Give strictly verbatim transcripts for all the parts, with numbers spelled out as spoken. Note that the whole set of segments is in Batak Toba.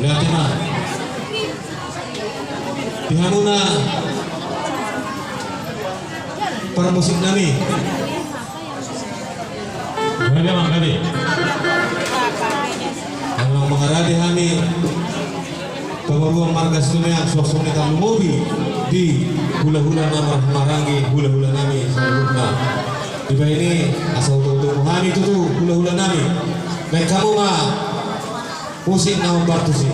Berarti ma di hamuna parmusik nami. Berarti ma kami. Memang mangarade hami pamoruon marga Situmorang suang songon i tarlumobi di hulahula na marhahamaranggi, hulahula nami saluhutna. Dibahen i asa hutotomu hami tutu hulahula nami. Bahen hamu ma musik na hombar tusi.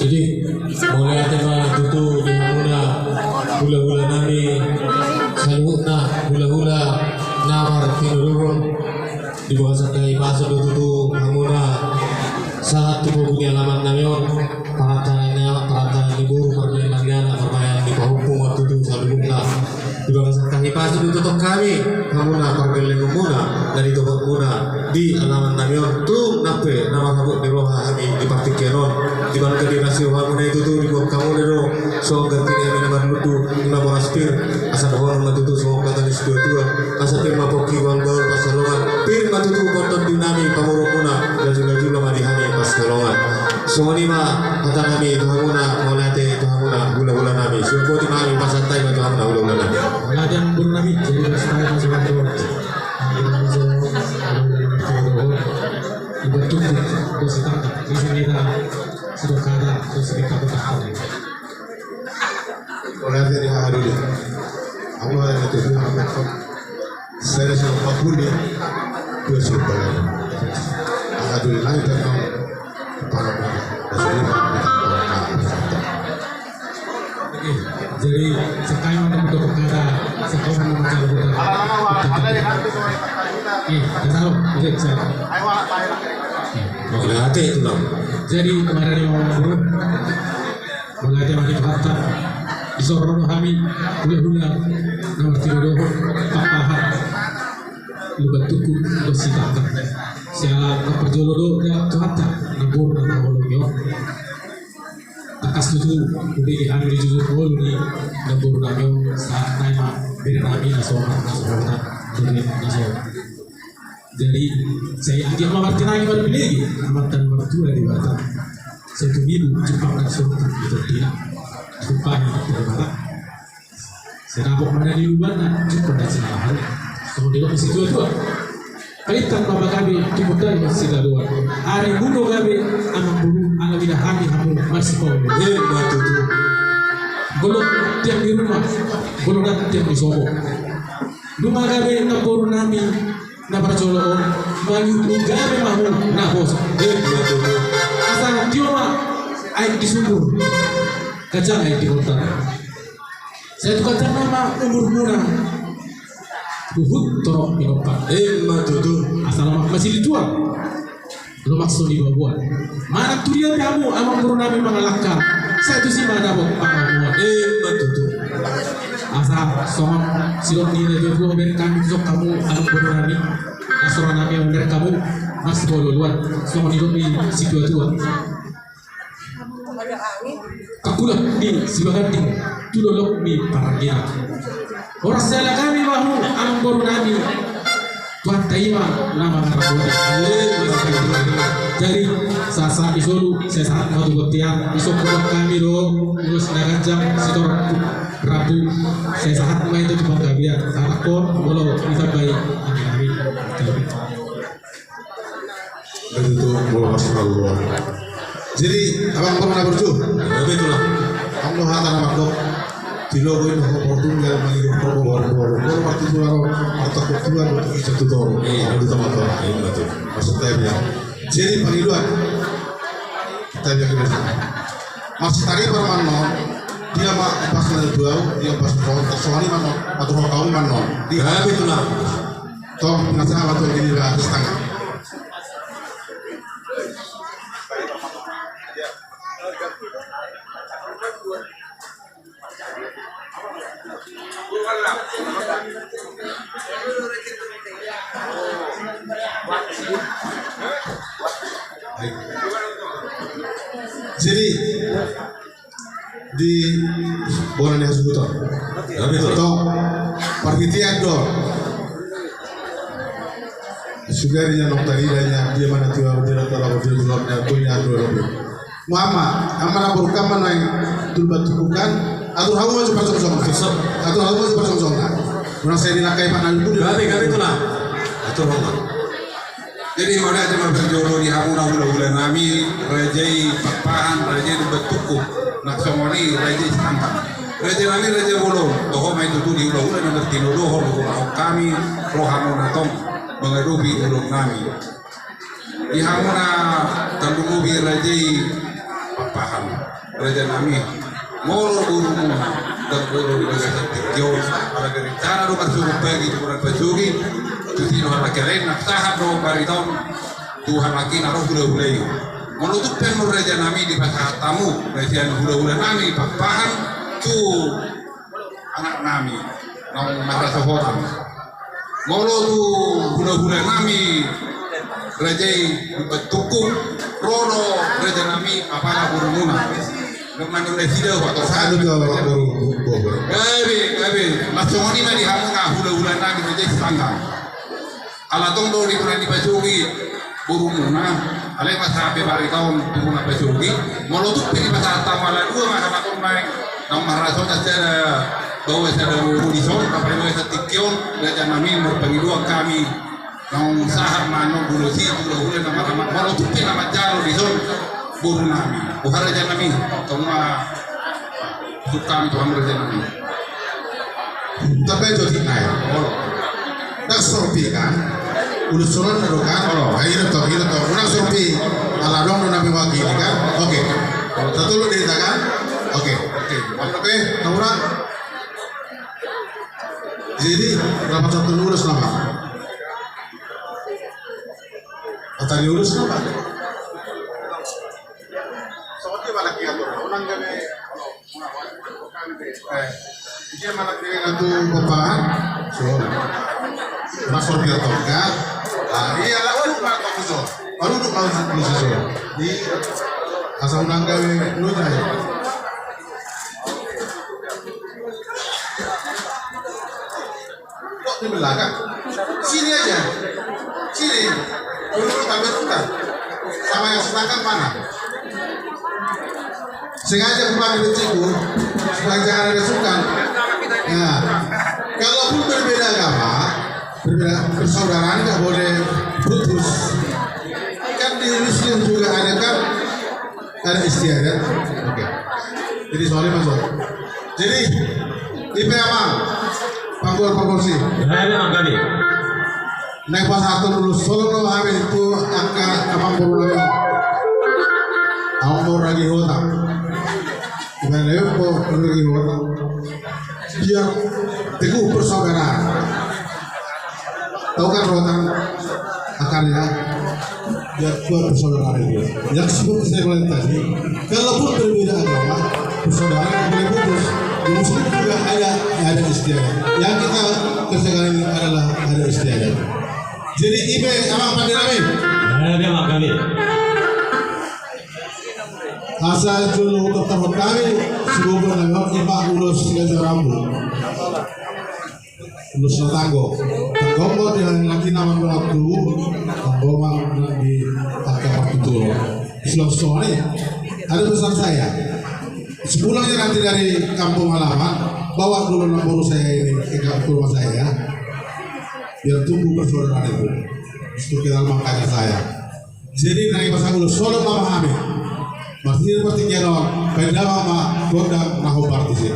Jadi, mauliate ma tutu di hamuna hulahula nami, saluhutna hulahula na martinodohon. Di bagasan hahipason do tutu hamuna sahat tu pogu ni alaman nami on, parantaran ni ama, parantaran ni boru, parmaen ni anak, parmaen ni pahompu ma tutu saluhutna. Di bagasan hahipason do tutu hami hamuna pargellengonmuna na ditopotmuna di alaman nami on, tung nang pe na marhabot ni roha hami di partingkian on. Di bagasan gabe na sirohamuna i tutu diboan hamuna do songon ganti ni hami na marlundu, na boras pir, asa dohonon ma tutu songon hata ni situatua, asa pir ma pongki gaolgaol pansalongan, pir ma tutu gondang di nami pamoruonmuna, lajulajula ma di hami pansalongan. Songon i ma hata nami tu hamuna, mauliate tu hamuna hulahula nami. Sian boti ma hami, pasahat hami ma tu hamuna hulahula nami. Mauliate amang boru nami, jadi pasahat hami ma tu hamuna. Iba tutu, dosi tangkap, isi nida, sudah kada, dosi kita bertahan. Mauliate di hahadoli. Ahu ma hahadoli tu hami. Sada sian Pampuli, dua sian Balayan. Hahadoli nami pe nang. Parama. Jadi sekai mana untuk kata sekai mana macam bukan. Iya, taruh, iya, saya. Mauliate tu nang. Jadi kemarin yang mau Mauliate ma di hata. Di son ro do hami hulahula na martinodohon, papaha, lubat tuku, dosi tangkap. Siala na parjolo do di hata, na boru na taholongi on. Tangkas tutu, udah di hami di jujur olo ni na boru nami on, sahat nai ma bere nami na so, na so, na so. Jadi, sai anggiat ma martinangi marbinege, Amanta na martua Debata. Sai tumibu jumpang na sorta di tondina. Jumpang na sorta. Sai dapot ma na di lubangna, jumpang na sinahan. Songon didok ni situatua. Paintang ma pagabe, tumundalhon sitadoan. Ari muna gabe, amang boru, ala mida hami hamu marsipaulu. Emma tutu. Golok tiang di ruma, golok tiang di sopo. Nunga gabe namboru nami na parjolo on, mangihuthon gabe ma hamu naposo. Emma tutu. Asa tio ma Aek di sumur, ganjang aek di gontar. Sai tu ganjang nama umurmuna, huhut torop pinompar. Ima tutu. Asa lomak masilitua, lomak so nibaboan. Manang tu dia pe hamu amang boru nami mangalangka, sai tusi ma dapot pangamuan. Ima tutu. Asa songon sidok ni natuatua, bereng hami tu son hamu amang boru nami. Asa songon nami bereng hamu, marsipaolooloan songon nidok ni situatua. Tangkulang ni Sibaganding, tu dolok ni Parangina. Horas jala hami ma hamu amang boru nami, Tuhanta i ma na mangaramoti. Jadi sahat-sahat ni solu, sai sahat ma tu bontean. Dison huboan hami do ulos na ganjang, sitorop rambu. Sai sahat ma i tu panggabean. Sahat on molo ditambai hami. Jadi tu molo masuk Allah. Jadi abang pernah berju. Betul lah. Kamu hata nama dok. Tilo gue mau potong ya, mani gue mau baru baru. Kalau waktu itu, kalau waktu itu, waktu itu, waktu itu. Iya, betul, betul. Iya, betul. Maksud saya ya. Jadi pangiluan. Kita biar kita. Masih tadi permanon. Dia ma pas na dua, dia pas soal, soal ini manon. Atau mau tahu manon. Dia. Betul lah. Tong, nasa alat tong ini lah, setengah. Jadi, di bona ni hasuhuton. Tapi tu tong parhitean do. Sugari nya nong tari dah nya dia mana tua dia tara dia tua nya tua nya tua. Mama, ama na borukam mana yang tulbat tukukan? Atur hamu maju pasongsong. Atur hamu maju pasongsong. Mana saya di langkai panalku di. Gabe gabe tu lah. Atur hamu. Jadi mauliate ma parjolo di hamuna hulahula nami, raja i Pakpahan, raja i Lumban Tungkuk, nang songon i raja i Sitanggang. Raja nami raja bolon, toho ma i tutu di hulahula na martinodohon, dohononhon hami rohamuna tong mangadopi dolok nami. Di hamuna tarlumobi raja i Pakpahan. Raja nami, molo borumuna ndang olo di bagasan tingki on, ala gari cara do marsogot bagi tu bona pasogi, tu tino halak i lain, na sahat do barita on tu halak i na ro hulahula i. Molo tung pe annon raja nami dipasahat hamu, raja hulahula nami Pakpahan tu anak nami, naung marhasohotan. Molo tu hulahula nami raja i Lumban Tungkuk, ro do raja nami apala borumuna. Nang manang nasida huator sadu tu apala boru. Gabe gabe. Nang songon i ma di hamuna hulahula nami raja i Sitanggang. Ala tong do di bona ni pasogi borumuna, alai ma sahat pe barita on tu bona pasogi. Molo tung pe dipasahat hamu ala dua ma halak on naeng, naung marhasohotan sada baoa sada boru dison, rap baoa sada tingki on, raja nami marpangidoan hami, naung sahat ma annon ulos i tu hulahula na marhamat, molo tung pe na manjalo dison boru nami. Boha raja nami, tong ma sungkun tu hamu raja nami. Tapi jodi nai. Ndang sorpi kan? Ulos songon na do kan? Olo. Ayo to, ayo to. Unang sorpi. Ala dong do na mewakili kan? Oke. Satu lu dita kan? Oke. Oke. Mantap eh, Naura. Jadi berapa satu ulos nama? Kata di ulos nama? Songon dia ma na diatur, unang gabe. Eh, dia ma na diatur tu Pakpahan. So. Masuk dia tongkat. Ah, iya lah, urut ma tong so. Baru duduk ma tong so. Di asa unang gabe lu jaya. Kok di belakang? Sini aja. Sini. Dulu kami tukar. Sama yang Sitanggang mana? Sengaja kupanggil cikgu supaya jangan ada sungkan. Ya. Kalaupun berbeda agama, berbeda persaudaraan nggak boleh putus. Kan di Muslim juga ada kan, ada istiadat. Oke. Jadi soalnya masuk. Jadi, i pe amang, panggol panggol si. Hai amang kami. Naik pas atur dulu, solo lo hami tu angka amang boru nami. Ahu mau ragi hotang. Gimana ya, mau ragi hotang? Biar teguh persaudaraan. Tahu kan hotang akarnya? Biar kuat persaudaraan itu. Yang seperti saya bilang tadi, kalaupun berbeda agama, persaudaraan boleh putus. Di Muslim juga ada, ada istiadat. Yang kita kerjakan ini adalah ada istiadat. Jadi, i ma amang pande nami. Pande nami, amang pande. Asa jolo tarhot hami, siboban nami on i ma ulos siganjang rambu. Ulos na tanggo. Tanggo ma di hami na ginawang dongan tubu, tanggo ma di angka partuturon. Suang songon i, ada pesan saya. Sepulangnya nanti dari kampung halaman, bawa dulu namboru saya ini ke rumah saya, ya. Biar tumbuh persaudaraan itu. Itu kenal makanya saya. Jadi, nang i pasahat ulos, solot ma hami. Marhite partingkian on, baen damang ma gondang na hombar disi.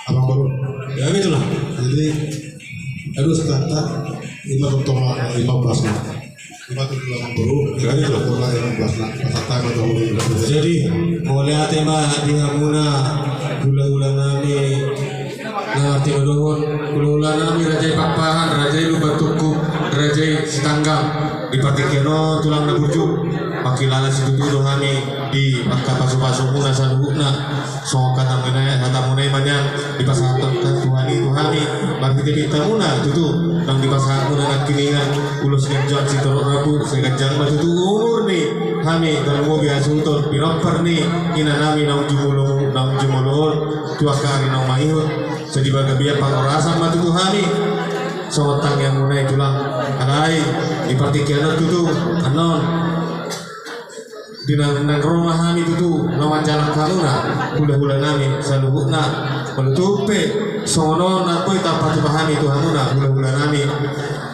Abang boru. Ya, betul lah. Jadi, aduh, sekarang i ma tongtong, i ma umbasna. I ma tongtong, abang boru. Ya, betul. Boru, i ma umbasna. Pasahat ma tu hamu. Jadi, mauliate ma di hamuna hulahula nami. Na, tinodohon hulahula nami, raja i Pakpahan, raja i Lumban Tungku, raja i Sitanggang. Di partingkian on, tulang na burju, mangkilala situtu do hami di angka pasupasumuna saluhutna. Songon hatamuna i, hatamuna i ma nian, dipasahathon Tuhan i tu hami, marhite pintamuna tutu, nang dipasahatmuna nangkiningan, ulos ganjang sitorop rambu, sai ganjang ma tutu umur ni hami, tarlumobi hasuhuton, pinompar ni ina nami naung jumolo, naung jumolo on, tu angka ari naung mangihut, sai dibagabian panghorasan ma tutu hami, songon tangiangmuna i tulang, alai, di partingkian on tutu, annon. Di na naeng ro ma hami tutu na manjalang hamuna hulahula nami saluhutna. Molo tung pe songon on na boi tarpatupa hami tu hamuna hulahula nami.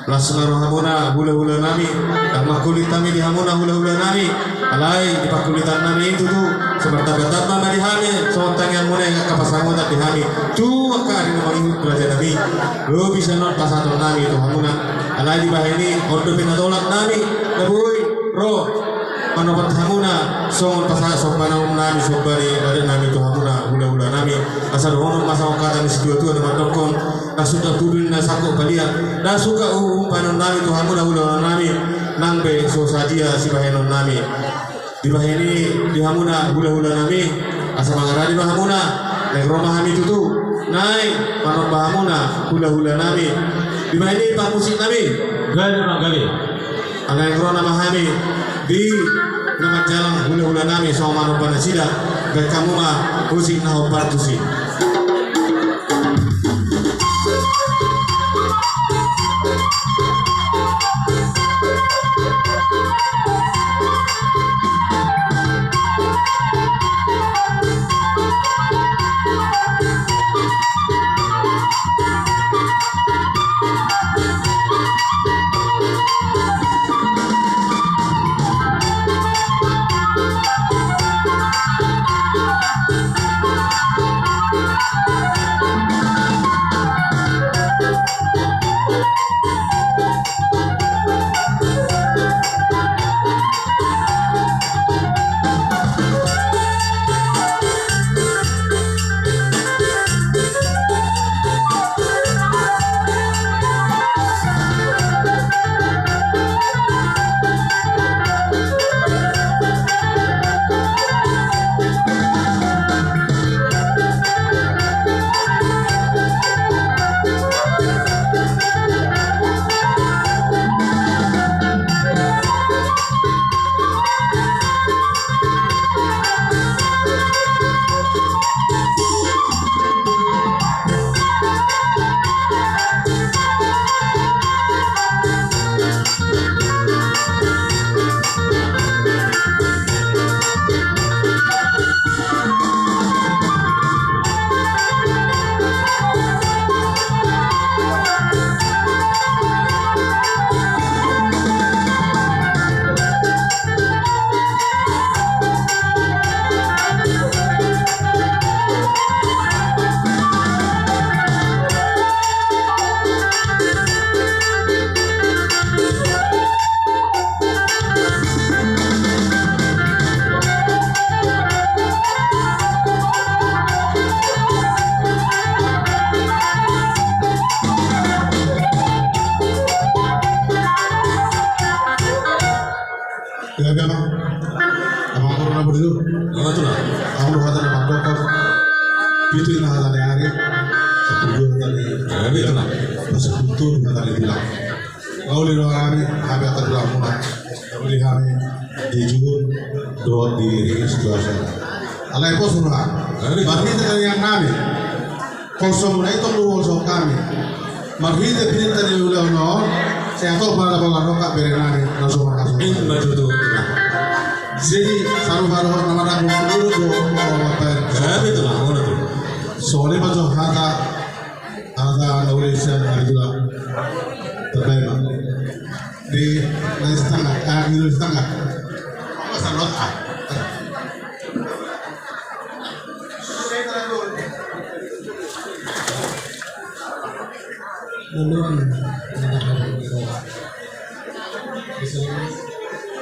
Las ma rohamuna hulahula nami. Ndang mangkulit hami di hamuna hulahula nami. Alai di pangkulitan nami i tutu sai martambatamba ma di hami songon tangiangmuna i angka pansamotan di hami tu angka ari na mangihut raja nami. Lobi sian on pasahaton nami tu hamuna. Alai dibahen i on dope na tolap nami na boi ro. Manopot hamuna songon pasahat somba nami, somba ni adat nami tu hamuna hulahula nami. Asa dohonon ma songon hata ni situatua na mandok, na suda pudun na sangkot palia. Na suda uhu bahenon nami tu hamuna hulahula nami. Nang pe so sadia sibahenon nami. Dibahen i di hamuna hulahula nami. Asa mangarade ma hamuna. Naeng ro ma hami tutu. Naeng manomba hamuna hulahula nami. Dibahen i parmusik nami. Gabe ma gabe. Naeng ro nama hami di na manjalang hulahula nami songon manomba nasida, baen hamu ma musik na hombar tusi. Anggo hata na mandok, pitu i ma hata ni ari, sampulu dua hata ni ari. Sampulu tolu hata ni tulang. Nauli do hami, hami angka tulang muna. Nauli hami di jujur dohot di ringis dosa. Alai pos muna. Marhite tangiang nami. Poso muna i tong do poso hami. Marhite pinta ni ulaon on, sai hatop ma na pola rongkap bere nami na so mangkaso. Ima tutu. Jadi sarupa dohot na mananggung dulu do. Ima tutu. Songon i ma jo hata. Hata na uli sian ari tulang. Terbaik ma. Di nai setengah, ah, di nai setengah. Masa lot ah. Belum. Bisa.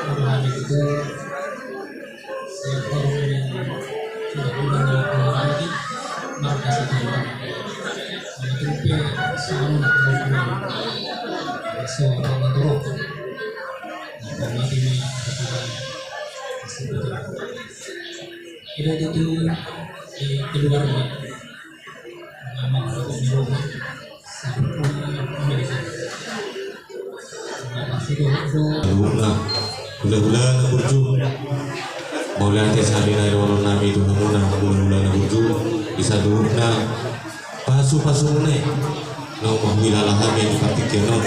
Orang itu. Ida itu di keluarga. Saluhutna hulahula na burju. Mauliate sahali nai dohonon nami tu hamuna hulahula na burju. Di saluhutna pasupasumuna i naung mahuilala hami di partingkian on.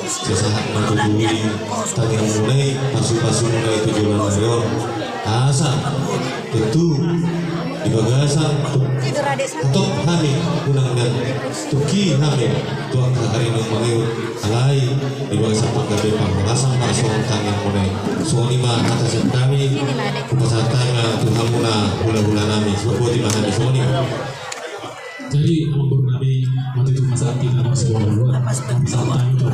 Sasahat ma tutu i tangiangmuna i pasupasumuna i tu joloan ni ari on. Asa tontu di bagasan hatop hami unang nian tungki hami tu angka ari naung mangihut, alai di bagasan panggabean parhorasan ma songon tangiangmuna i. Songon i ma hata sian hami, hupasahat hami ma tu hamuna hulahula nami. Songon i ma hami, songon i ma. Jadi amangboru nami, mati tu masa anti nama sebuah luar. Masa anti tu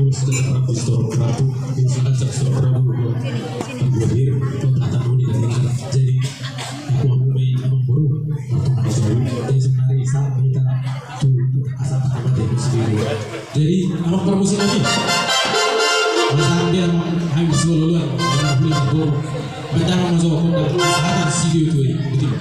ulos dan ratus tu ratus, ulos dan ratus tu ratus. Berpikir kau tak tahu di dalam. Jadi aku ambil amangboru. Jadi sebenarnya sama kita tu asal kita mati sendiri. Jadi amangboru nami, masa anti nama habis sebuah luar. Benar benar amangboru. Benar masuk kau tak ada sih dia tu. Betul.